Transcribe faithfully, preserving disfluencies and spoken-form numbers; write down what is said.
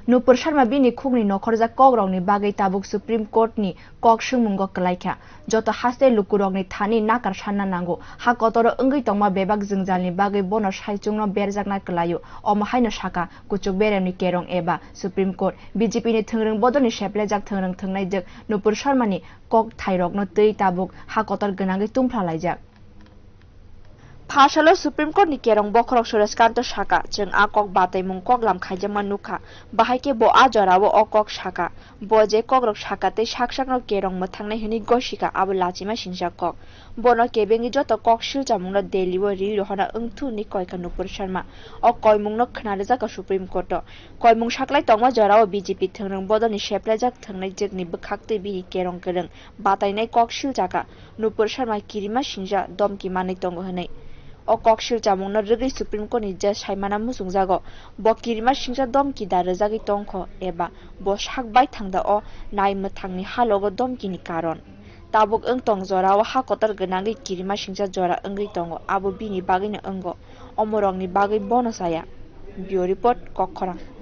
Nupur Sharma bini khukni nokhorjak kokrokni bagwi tabuk Supreme Court ni kok swngmungo kwlaikha. Joto haste lukurokni thani nakar sanna nango. Ha kotoro wngwi tongma bebak jwngjalni bagwi bono saichungno berjakna kwlaio. Omo haino saka kuchuk beremni kerong eba Supreme Court. B J P ni thwngrwng bodolni seplejak thwngrwng thwngnaijak Nupur Sharma ni kok thairokno twi tabuk ha kotor gwnangwi tungphlalaijak. Phasalo Supreme Court ni kerong bokhorok Suresh Kanto saka, "Chwng a kok bataimung koklam khaijakma nukha, bahai khe bo a jorao o kok saka. Bo je kokrok saka tei sak sakno kerong mwthangnai hwnwi gosika, abo lachima singcha kok. Bono kebengwi joto kok silchamungno Delhi o ril rohorna wngthu," hwnwi koikha Nupur Sharma. O koimungno khna rwjakha Supreme Court o. Koimung saklai tongma jorao B J P thwngrwng bodolni seplejak thwngnaijwkni bwkhaktwi bini kerong kwrwng batainai kok silchakha. Nupur Sharma kirima singcha domki manwi tongo hwnwi. O kok silchamungno rwgwi Supreme Court ni judge saimana muchungjago. Bo kirima singcha domki da rwjagwi tongkho eba bo sak baithang da o nai mwthangni halogo domkini karon. Tabuk wng tong jorao ha kotor gwnangwi kirima singcha jora wngwi tongo, abo bini bagwino wngo, omorokni bagwi bono chaya. Bureau Report, Kokkhorang.